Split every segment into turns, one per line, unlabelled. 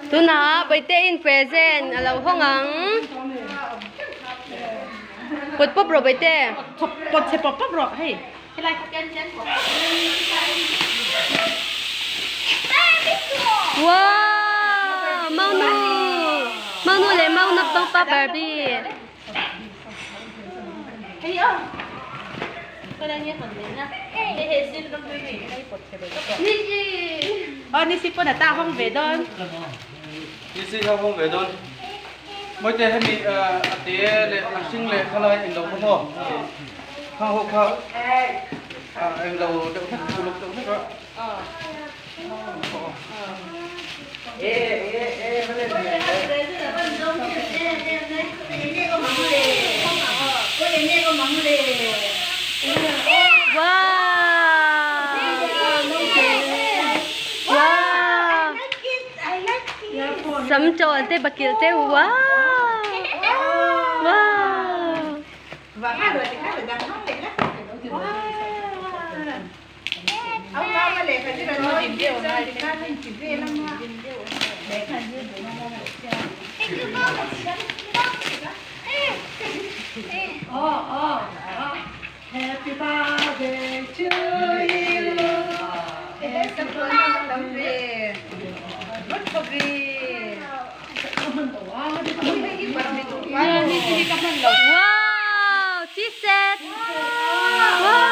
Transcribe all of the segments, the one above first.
Tunah Bawihteiin present a lo hawng ang. Pawt pawp rawh Bawihte.
Pawt chhe pawp pawp rawh hei.
Wow! Maunu! Maunu leh Mauna pangpa Barbie.
Aw nisi pawn a ta hawng ve dawn.
Nisi kha hawng ve dawn. Mawite hemi a te leh a hring leh khalai englo kha maw? Khang ho kha englo deuh hlek uluk deuh hlek a.
Sam chaw te bakilh te wow wow. Wow, tea set. Wow.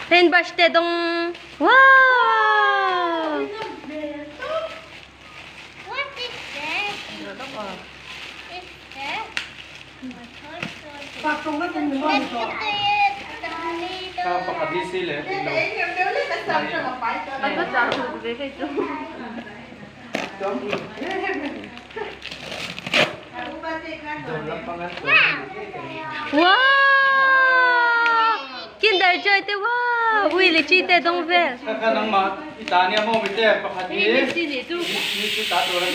Paintbrush te dawng. Wow. Wow! Kinder Joy te wow! Ui le chi te dawng vel.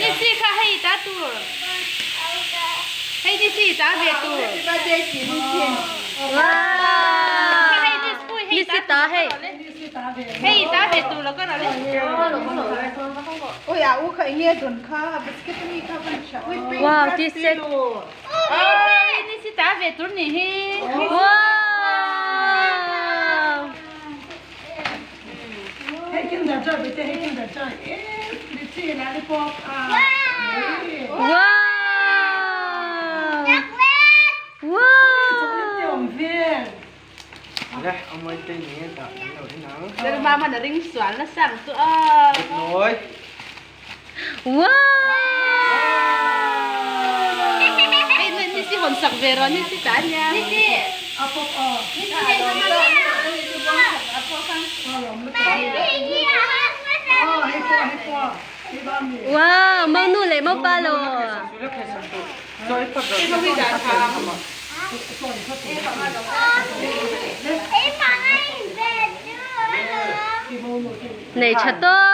Nisi kha hei ta tur. Hei nisi ta ve tur.
Wow! Nisi ta hei.
Hei ta ve tur lo ka le.
Wow, tea set.
Oi nisi ta ve tur ni hi.
Wow! Wow! Wow!
Mama na ring sual na sang chu a.
Wow!
Hei nisi hon sak ve rawh nisi ta nia. Nisi.
Wow! Mau nu leh mau pa lo. Nei tha tawp.